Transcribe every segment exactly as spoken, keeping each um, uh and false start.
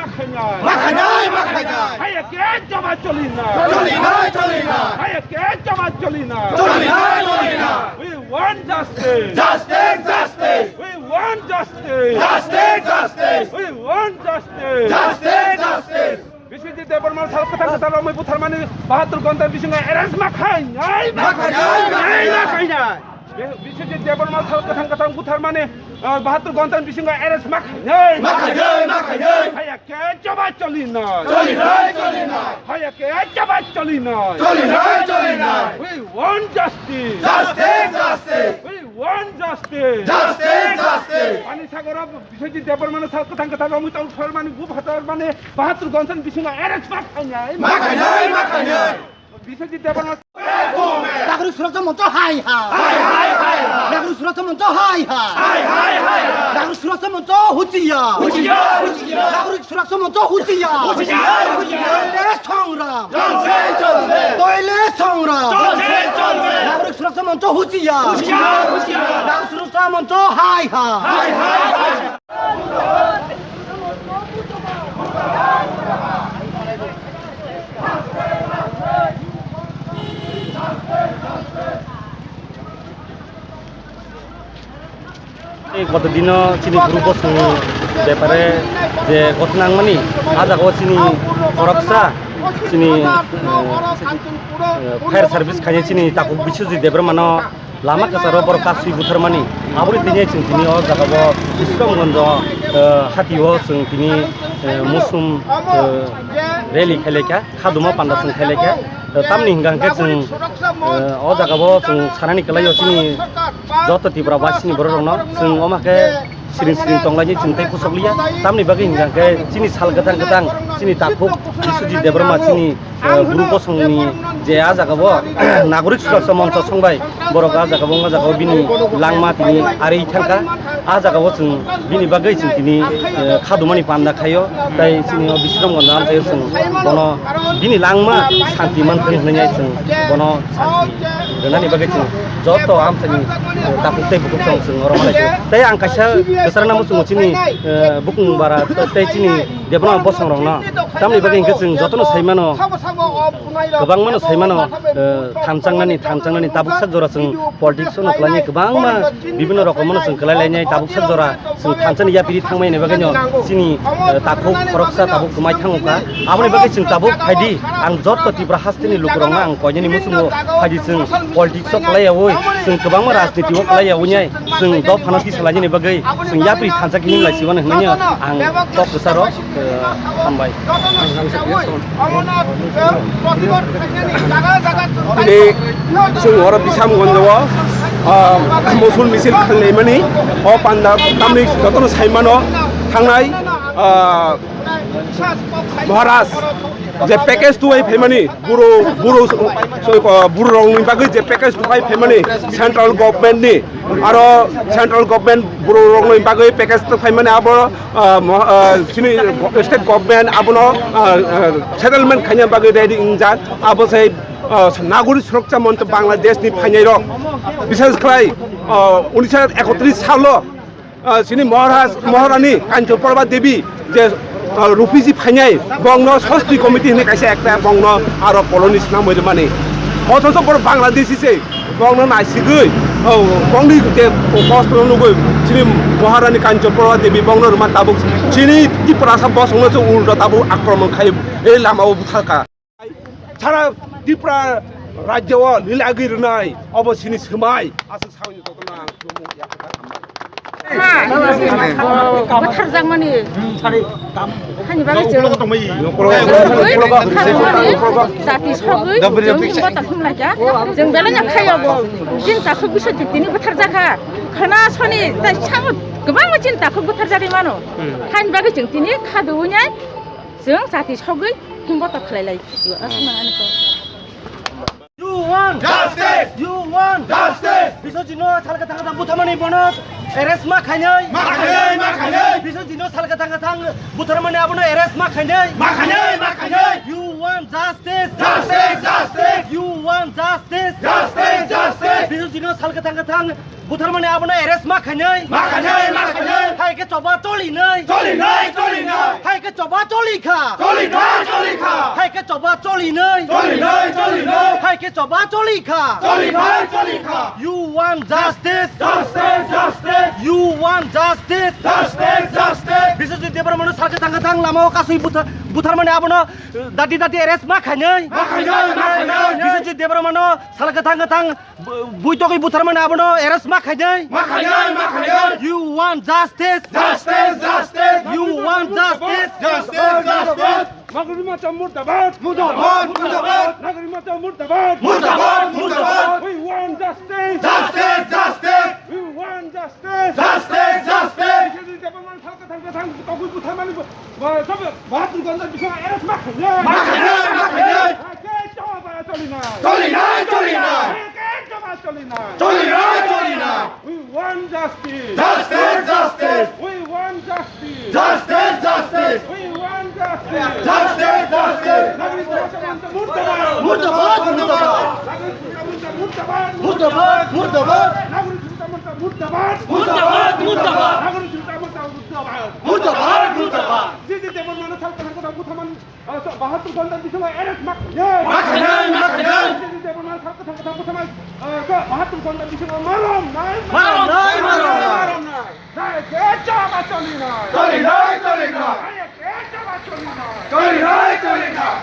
Makhainai, makhainai. Haiya ke joma choli na. Choli nai, choli nai. Haiya ke joma choli na. Choli nai, choli nai. We want justice. Justice, justice. We want justice. Justice, justice. We want justice. Justice, justice. Biswajit Debbarma sal kwthang kwthang romwi butharmani bahatur ghonta bisingo arrest makhainai. Makhainai, makhainai. Makhainai. Biswajit Debbarma sal kwthang kwthang butharmani, ah, bahatur ghonta bisingo arrest makhainai. Makhainai, makhainai. Haiya ke joma choli nai. Choli nai, choli nai. Haiya ke joma choli nai. Choli nai, choli nai. We want justice. Justice, justice. We want justice. Justice, justice. Ani sagoro Biswajit Debbarmano sal kwthang kwthang romwi tong pharmani, bu phatar mani, bahatur ghonta bisingo arrest makhainai. Makhainai, makhainai. Biswajit Debbarma. Nagorik Suraksha Moncho hai hai. Hai hai hai hai. Nagorik Suraksha Moncho hai hai. Hai hai hai hai. Nagorik Suraksha Moncho huchiya. Huchiya, huchiya. Nagorik Suraksha Moncho huchiya. Huchiya, huchiya. Toile songram. Cholse, cholse. Toile songram. Cholse, cholse. Nagorik Suraksha Moncho huchiya. Huchiya, huchiya. Nagorik Suraksha Moncho hai hai. Hai hai hai. Tei koto dino chini group o chwng bepare je gotna wngmani, ah jagao chini khoroksa chini, eh, fire service khainai chini takhuk Biswajit Debbarmano lama kwcharo borok kasui butharmani. Aboni tini chwng tini o jagao Bisramganjo, eh, hatio chwng tini, eh, musum, eh, rally khailaikha. Khaduma panda chwng khailai khe, tamni hwnkha hwnkhe chwng, eh, o jagao chwng sanani kwlaio chini joto Tripura basini borok rokno chwng omo khe siring siring tonglaini chwng tei kusok liya. Tamni bagwi hwnkha hwnkhe chini sal kwthang kwthang chini takhuk Biswajit Debbarma chini, eh, group bosongni je a jagao Nagorik Suraksha Moncho songbai borok a jagao wngma jagao bini langma tini ari thangkha. A jagao chwng bini bagwi chwng tini, eh, khadumani panda khaio, tei chini o Bisramganjo amchaio chwng bono bini langma santi manthung hwnwi chwng bono santi rwnani bagwi chwng joto amchaini, eh, takhuk tei bukhuk chwng chwng oro malaikha. Tei ang kaisa kwcharo namo chwng chini, eh, bukung bara tei chini Debbarma bosongrokno tamni bagwi hwnkhe chwng jotono saimano, kwbangmano saimano, eh, thansangnani, thansangnani tabuksa jora chwng politics-o nukhlaini kwbangma bibhinno rokomono chwng kwlai lainai tabuksa jora chwng thansani yapiri thangmani bagwino chini, eh, takhuk khoroksa tabuk kwmai thangkha. Aboni bagwi chwng tabuk phaidi ang joto Tripura hasteni lukurokno ang koinani muchungo phaidi chwng politics-o kwlai yaui chwng kwbangma rajniti-o kwlai yaui nai chwng dophano tisa lainani bagwi chwng yapiri thansa khe himlai siwano hwnwi ang kok kwcharo hambai. Tini chwng oro Bisramganjo o, ah, mosul misil khlaimani o panda tamni jotono saimano thangnai, ah, Maharaj je package tuai phaimani buro, buro, buro rokni bagwi je package tuai phaimani central government ni aro central government buro rokni bagwi package tuai phaimani abo ah, mo-, ah, chini go-, state government abono, ah, ah, settlement khaina bagwi ready wngjak. Abo sai, ah, Nagorik Suraksha Moncho Bangladesh ni phainai rok. Bishes khlai, ah, unisho ekotris salo, ah, chini Maharaj, Maharani Kanchan Prabha Devi je, ah, refugee phainai, bongno Sasti Committee hinwi kaisa ekta bongno aro colony swnamwi rwmani. Othocho borok Bangladeshi se. Bongno naisigwi, o, bongni je kosto nugwi, chini Maharani Kanchan Prabha Devi bongno rwma tabuk chini Tiprasa bosongno se ulta tabuk akromon khai, ei lamao butharka. Sara Tripura rajyo o lilagwi rwnai, obo chini swmai, aswk sawi jotono ang khulumung ya kha. Ha, butharjakmani hani bagwi chwng sogwi, butharjakmani jati sogwi chwng bota thumlaikha. Chwng belai no khaio bo chini takhuk Biswajit tini butharjakha. Khna soni tai samo kwbangma chini takhuk butharjagwi mano. Hani bagwi chwng tini khadui nai chwng jati sogwi bota khlai lai. Aswk mano ani kok. You want justice! You want justice! Biswajitno salka thangka thang butharmani bono arrest ma khainai. Ma khainai, ma khainai. Biswajitno salka thangka thang butharmani abono arrest ma khainai. Ma khainai, ma khainai. You want justice! Justice, justice! You want justice! Justice, justice! Biswajitno salka thangka thang butharmani abono arrest ma khainai. Ma khainai, ma khainai. Hai khe choba choli nai. Choli nai, choli nai. Hai khe choba Choba choli kha. Choli nai, choli kha. Hai khe choba choli nai. Choli nai, choli nai. Hai khe choba choli kha. Choli nai, choli kha. You want justice? Justice, justice. You want justice? Justice, justice. Biswajit Debbarma no sal kwthang kwthang lama o kasui buthar, buthar mani abono, eh, dati dati arrest ma khainai. Ma khainai, ma khainai. Biswajit Debbarma no sal kwthang kwthang bu-, buitogwi buthar mani abono arrest ma khainai. Ma khainai, ma khainai. You want justice? Justice, justice. You want justice? Justice, justice. Nagori Mocha murdabad! Murdabad! Murdabad! Nagori Mocha murdabad! Murdabad! Murdabad! We want justice! Justice! Justice! We want justice! Justice! Justice! Biswajit Debbarma sal kwthang kwthang togwi buthar mani bo, bo, sob, Bahadur Gandhi bising arrest ma khainai! Ma khainai! Ma khainai! Hai khe choba choli nai! Choli nai! Choli nai! Hai khe choba choli nai! Choli nai! Choli nai! We want justice! Justice! Justice! We want justice! Justice! Justice! We want justice! Justice! Justice! Nagori Mocha murdabad! Murdabad! Murdabad! Nagori Mocha murdabad! Murdabad! Murdabad! Nagori Mocha murdabad! Murdabad! Murdabad! Nagori Mocha murdabad! Murdabad! Murdabad! Biswajit Debbarma no sal kwthang kwthang buthar mani, ah, so, Bahadur Gandhi bising arrest ma khainai! Ma khainai! Ma khainai! Biswajit Debbarma no sal kwthang kwthang buthar mani, ah, so, Bahadur Gandhi bising marom nai! Marom nai! Marom nai! Marom nai! Nai khe choba choli nai. Choli nai, choli nai. Nai khe choba choli nai. Choli nai, choli nai.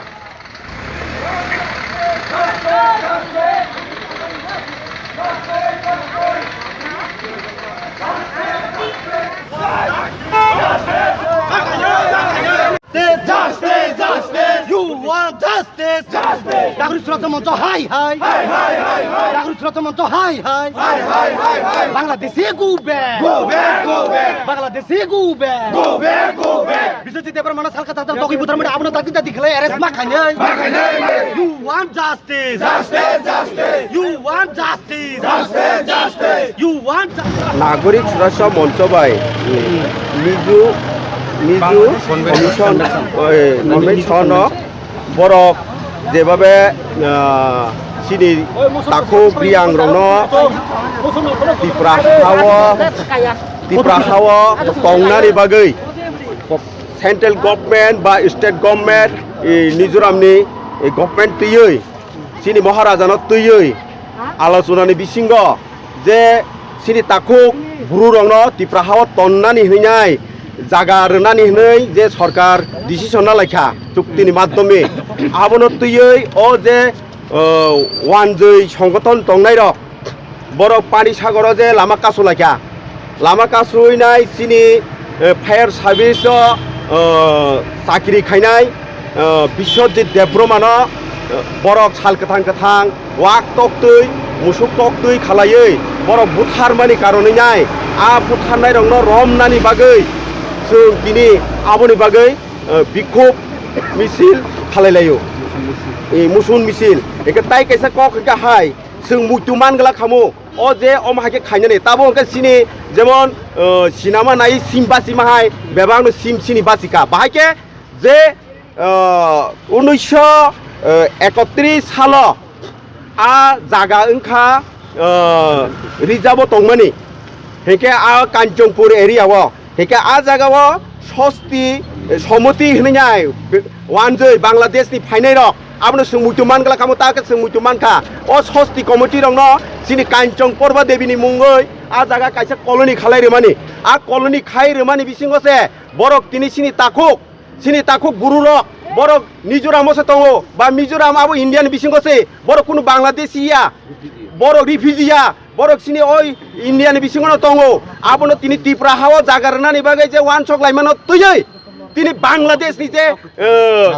Justice, justice. You want justice? Justice! Justice! Nagori Suraksha Moncho, hai, hai! Hai, hai, hai, hai! Nagori Suraksha Moncho, hai, hai! Hai, hai, hai, hai! Bangladeshi, go back! Go back, go back! Bangladeshi, go back! Go back, go back! Biswajit Debbarma no sal kwthang kwthang togwi buthar mani abono dati dati khlai arrest ma khainai! Ma khainai, ma khainai! You want justice? Justice, justice! You want justice? Justice, justice! You want justice? Nagorik Suraksha Moncho bai, mm, Mizo, Mizo Convention, oi, convention no borok jebabe, ah, chini takhuk riyang rokno Tipra hao, Tipra hao tongnani bagwi central government ba state government, eh, Mizoramni, eh, government twiwi chini Maharajano twiwi alochonani bisingo je chini takhuk bwrwirokno Tipra hao tonnani hwnwi nai jaga rwnani hwnwi je sorkar decision na laikha chuktini maddhome, abono twiwi o je, o, wanjwi songothon tongnairok borok Pani Sagoro je lama kasu laikha, lama kasui nai chini, eh, fire service o, eh, chakri khainai, eh, Biswajit Debbarma no, eh, borok sal kwthang kwthang wak toktwi, musuk toktwi khalaiwi borok butharmani karonwi nai, a butharnairokno romnani bagwi chwng tini aboni bagwi, eh, bikhub misil khalai laio. Eh, musun misil. Eke tai kaisa kok hwnkhe hai, chwng muitu man glak khamu. O je omo hai khe khainani. Tabuk hwnkhe chini jemon, eh, sinama nai sim bachima hai, bebakno sim sini bachikha. Bahai khe je, ah, unnisho ekotris salo a jaga wngkha, ah, reserve o tongmani, hinkhe a Kanchanpur area o, hinkhe a jaga o sosti, somoti hwnwi nai wanjwi Bangladesh ni phainai rok abono chwng muitu man glak kamo, ta khe chwng muitu mankha. O sosti committee rokno chini Kanchanpur ba Devi ni mungwi a jaga kaisa colony khalai rwmani, a colony khai rwmani bisingo se borok tini chini takhuk Chini takhuk buru rok, borok Mizoram o se tongo, ba Mizoram abo India ni bisingo se, borok kunu Bangladeshi ya, borok refugee ya, borok chini oi India ni bisingo no tongo, abono tini Tipra hao jaga rwnani bagwi je wansok laimano twiwi, tini Bangladesh ni je, eh,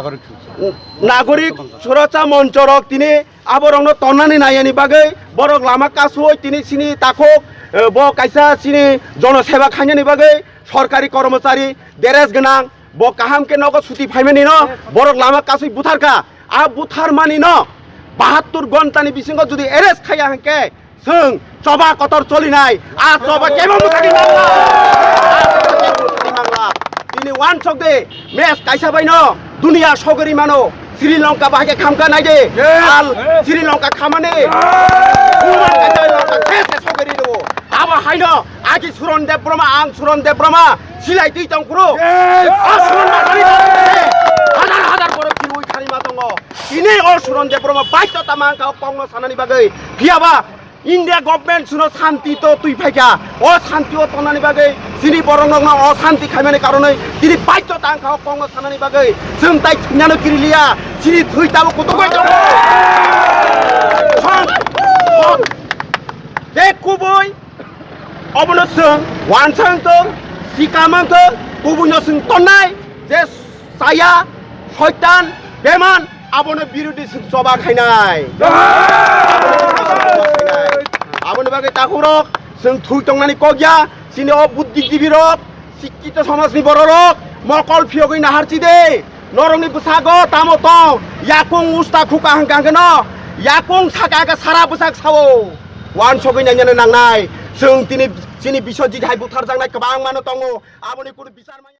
nagorik suracha moncho rok tini aborokno tonnani naiyani bagwi, borok lama kasui tini chini takhuk, eh, bo kaisa chini jono seba khainani bagwi, sorkari kormochari, dress gwnang, bo kaham khe nogo suti phaimani no, borok lama kasui butharkha. A butharmani no bahattur ghonta ni bisingo jodi arrest khaiya hwnkhe, chwng choba kotor cholinai. A choba kebo mwthangwi mangla. A choba kebo mwthangwi mangla. Tini wansok de, match kaisa bai no, dunia sogori mano. Sri Lanka bahai khe khamkha nai de. Yes. Al Sri Lanka khamani. Yes. Buman kaisa Lanka se se sogori do. Abo haino, agi Suron Debbarma, ang Suron Debbarma. Silai twi tong phuru. Yes. A Suron Masari. Baidhota mankha o kokno sanani bagwi. Phiyaba India government chwngno santi to twi phaikha. O santi o tongnani bagwi chini borok nokno o santi khaimani karonwi tini baidhota wngkha o kokno sanani bagwi. Chwng tai thwinano kiriliya. Chini thwi tabuk kutuk bai tongo. Son, son. Je kubui obono chwng wansa wngtong, sika mantong, kubuino chwng tonnai, je chaya, soitan, beman, abono birodhi chwng choba khainai. Aboni bagwi takhurok chwng thwi tongnani kok ya, chini o buddhijibirok, sikkito somajni bororok, mokol phiyogwi naharchi de. Norokni bwsago tamo tong, yakung usta khuka hwnkha hwnkhe no, yakung saka hwnkhe sara bwsak sao. Wansugwi nainani nangnai, chwng tini chini Biswajit hai butharjaknai kwbangmano tongo, aboni kunu bichar manya.